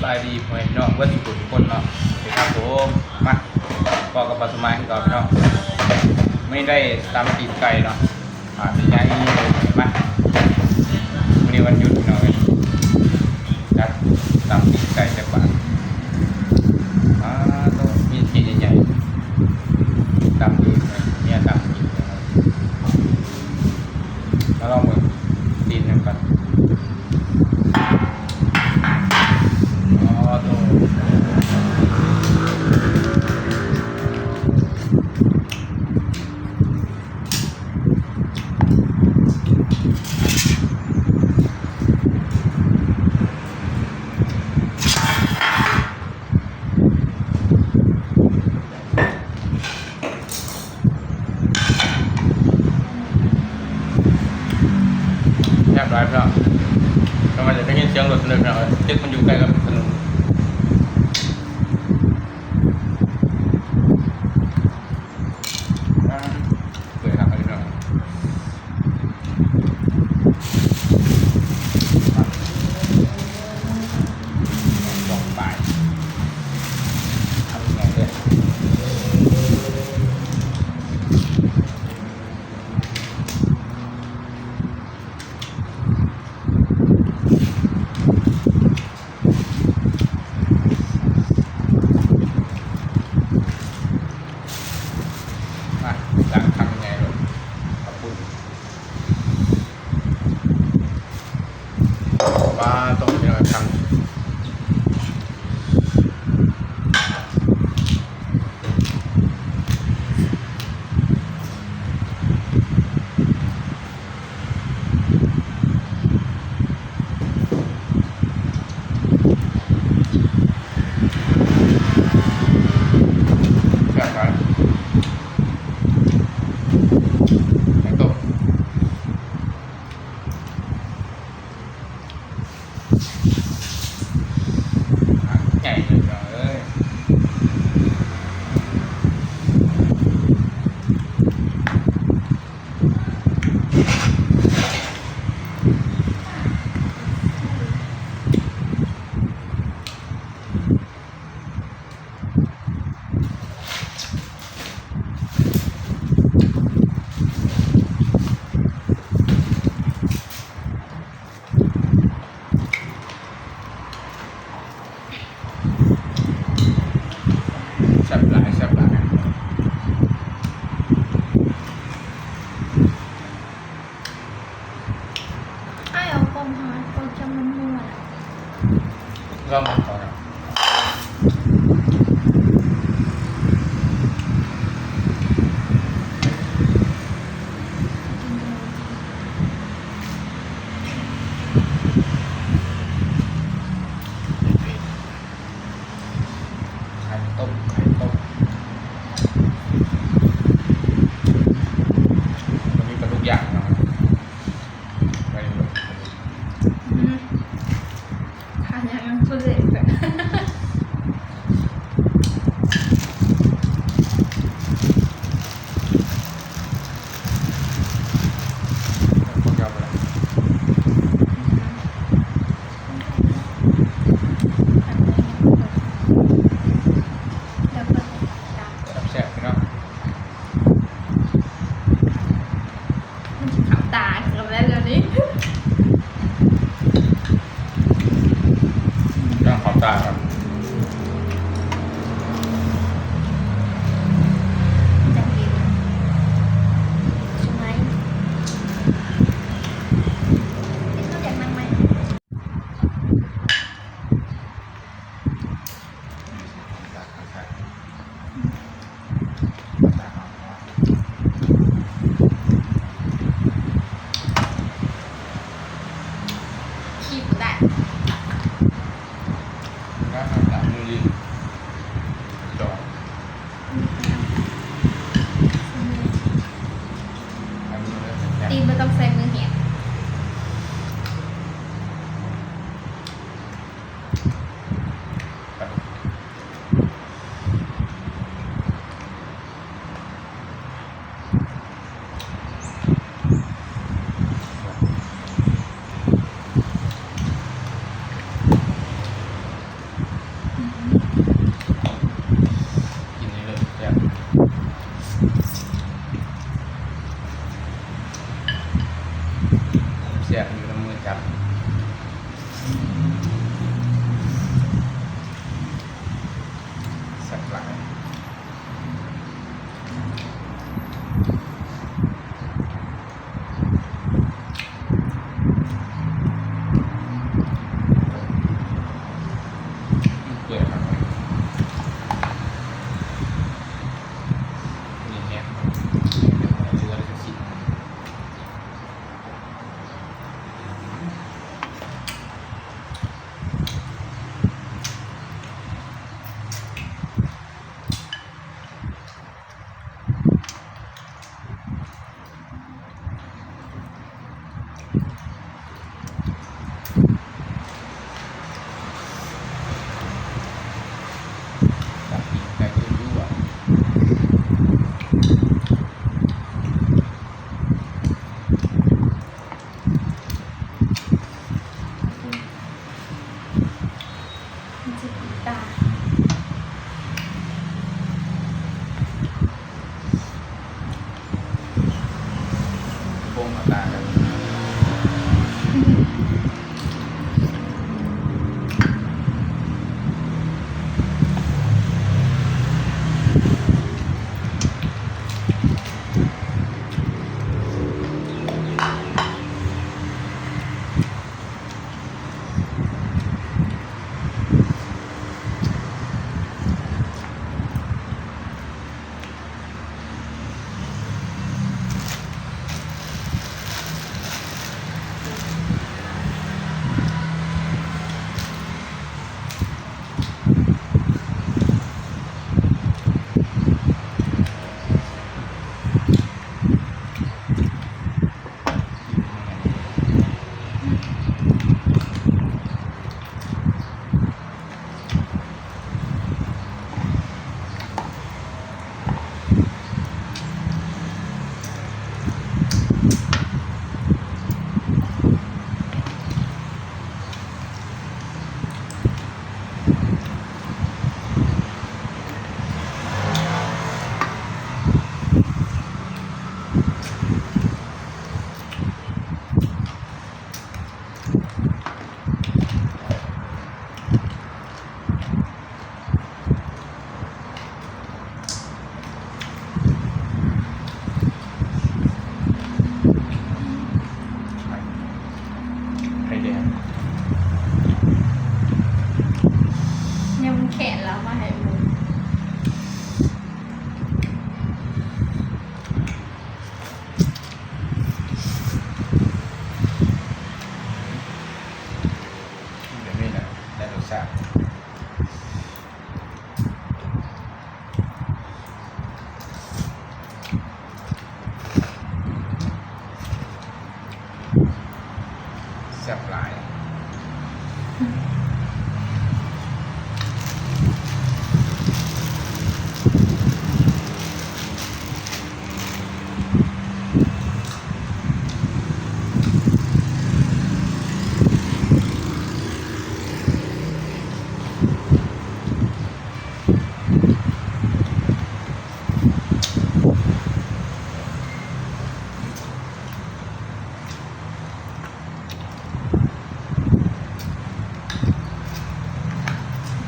ສະບາຍດີພໍ່ແມ່ພີ່ນ້ອງເບິດທຸກຄົນເນາະ. ສະຫວັດດີຄັບຜົມ. ມາພໍ້ກັບບ່າວສະໝາຍຄືເກົ່າພີ່ນ້ອງ. ມື້ນີ້ໄດ້ຕຳຕີນໄກ່ເນາະ. ອ່າ ໃຫຍ່ໆ ມາ ມື້ນີ້ວັນຢຸດພີ່ນ້ອງເອີຍ. ຈັດຕຳຕີນໄກ່ຈັກບາດ. ອ່າ ໂຕ ມີຕີນໃຫຍ່ໆ ຕຳອີກ ເມຍຕຳອີກ. ມາລອງເບິ່ງຕີນນຳກັນ. ອໍ ໂຕ ແຊບຫຼາຍພີ່ນ້ອງ. ແຕ່ວ່າຈະໄດ້ຍິນສຽງລົດເດີພີ່ນ້ອງເອີຍ, ຕຶກມັນຢູ່ໃກ້ກັບຖະໜົນ. ອ່າ ເປື່ອຍຄັກອີ່ຫຼີເນາະ. ສອງປາຍ ທຳໃຫຍ່ເລີຍ. ມາ ລ້າງຄຳໃຫຍ່ໂລດ ເຂົ້າປຸ້ນ. ປາ ຕ້ອງເປັນຄຳ. ແຊບຫຼາຍ ໄຂ່ຕົ້ມ. ໃຫຍ່ເລີຍພີ່ນ້ອງເອີຍ. ແຊບຫຼາຍ ແຊບຫຼາຍ. ອ້າຍເອົາກ້ອງຫາ ກ້ອງຈະມັນມ່ວນ. ລອງເອົາກ່ອນ. ໄຂ່ຕົ້ມ ໄຂ່ຕົ້ມ ມັນມີປາດຸກຍ່າງເນາະ. ໄປເບິ່ງ ອືມ ຂາຍ່າງຍັງສຸດເລີຍ. ແຊບໆ ພີ່ນ້ອງ. ມັນຊິເຂົ້າຕາກັນແລ້ວດຽວນີ້ ຕ້ອງເຂົ້າຕາກັນ. ແລ້ວ ແຊບຫຼາຍ.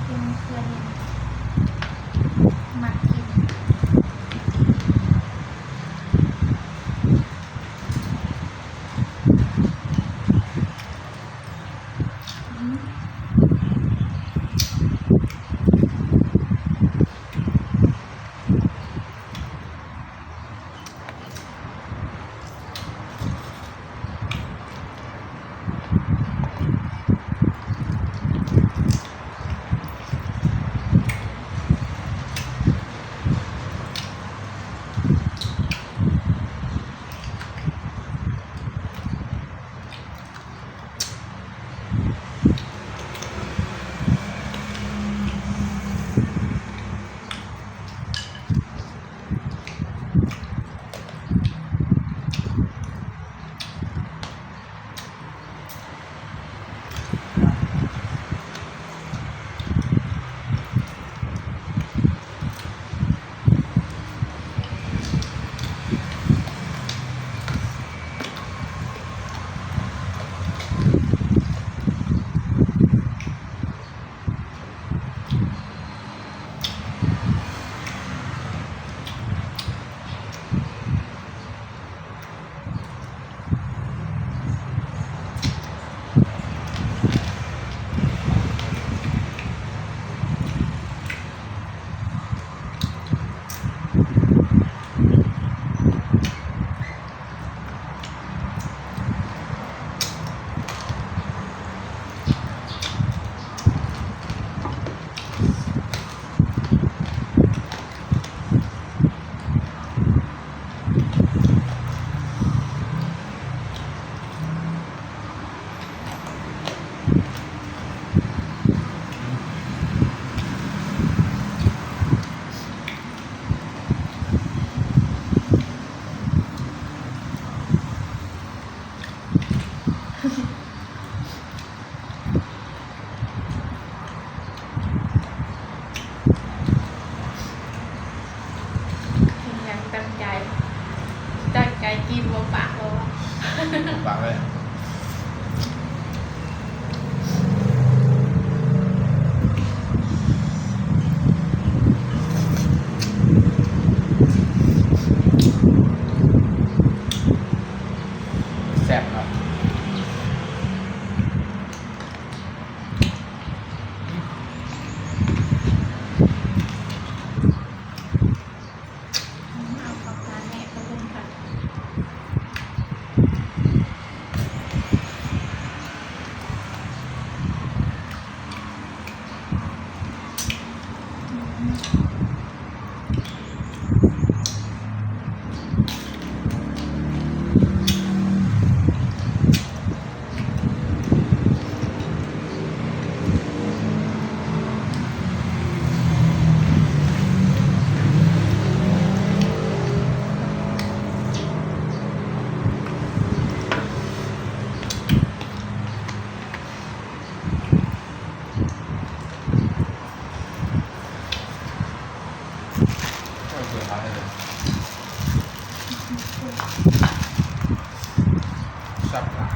ກິນເພື່ອເຫັນ ມັກກິນ. ເຮັດຫຍັງຕັ້ງໃຈ ຕັ້ງໃຈກິນບໍ່ປາກບໍ່? ປາກເລີຍ. ແຊບເນາະ. ເອົາເຂົ້າປາກແນະກະເບິ່ງກ່ອນ. ແຊບຫຼາຍ.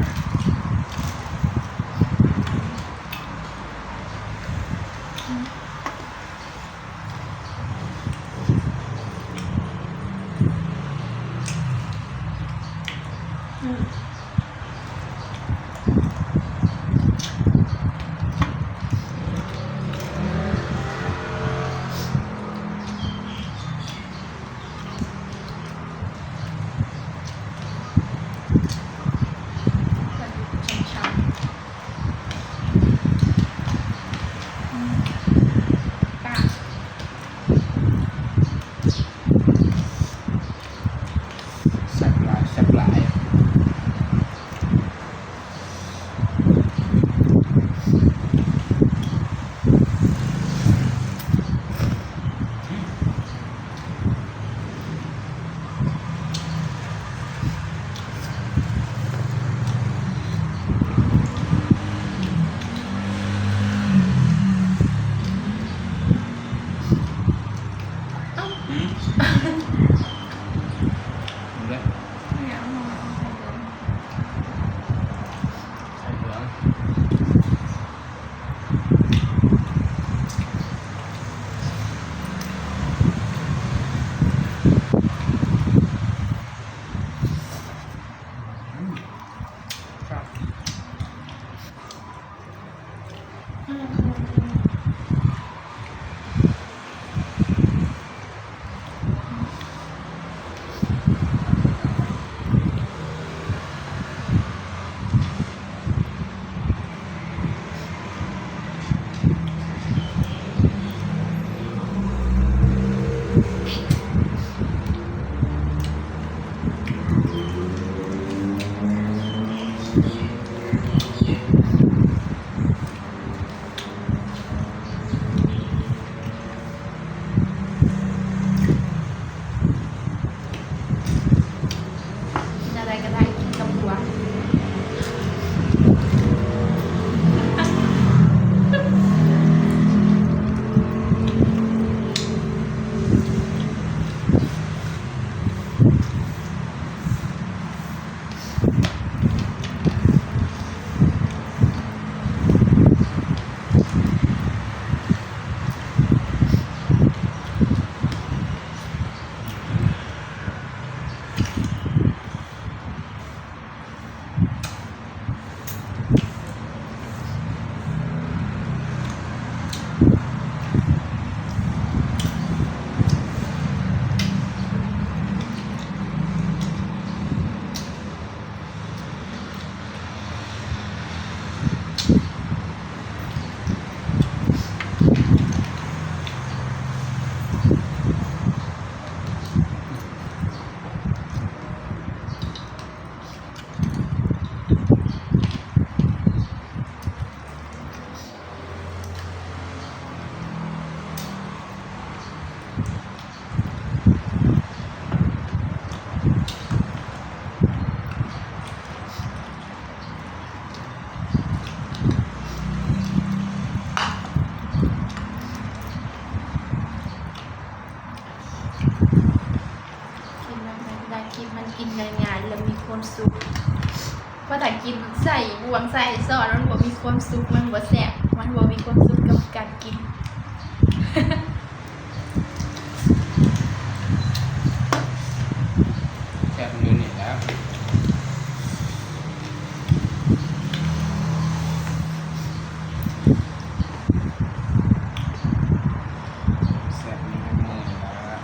ປາດຸກຊ່ຳໆ. กินอะไรก็ได้ กินกับผัว กินแบบนั้นได้ กิน มันกินง่ายๆ แล้วมีความสุข เพราะถ้ากินใส่บ่วงใส่ซ้อน มันบ่มีความสุข มันบ่แซ่บ มันบ่มีความสุขกับการกิน แซ่บอยู่นี่แหละ แซ่บอยู่ในมือนี่ล่ะ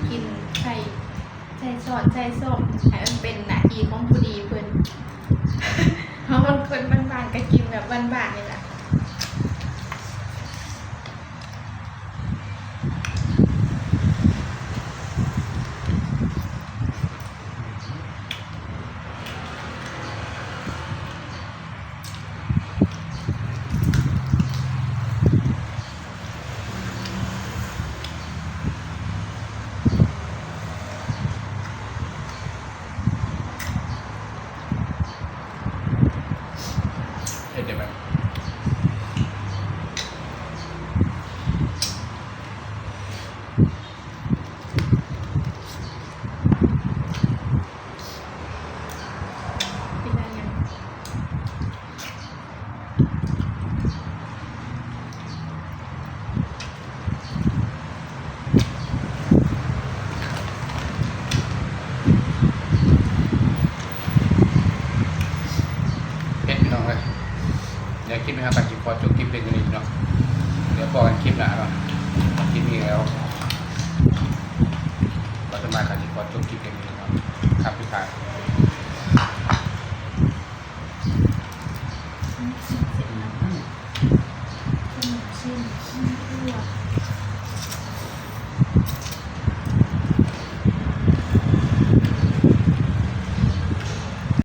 กินใส่ ใส่ซ้อนใส่ส้อม ให้มันเป็นหน้าที่ของผู้ดีเพิ่น เฮามันคนบ้านๆ ก็กินแบบบ้านๆ นี่ล่ะ เฮ็ดได้ไหม เป็นอะไรยัง เฮ็ด พี่น้องเอ้ย เดี๋ยวคลิปนี้ครับ ก็สิขอจบคลิปเพียงเท่านี้เนาะ เดี๋ยวพ้อกันคลิปหน้าเนาะ คลิปนี้แล้ว ก็จะมา ก็สิขอจบคลิปเพียงเท่านี้เนาะ ครับ พี่ครับ เสร็จแล้ว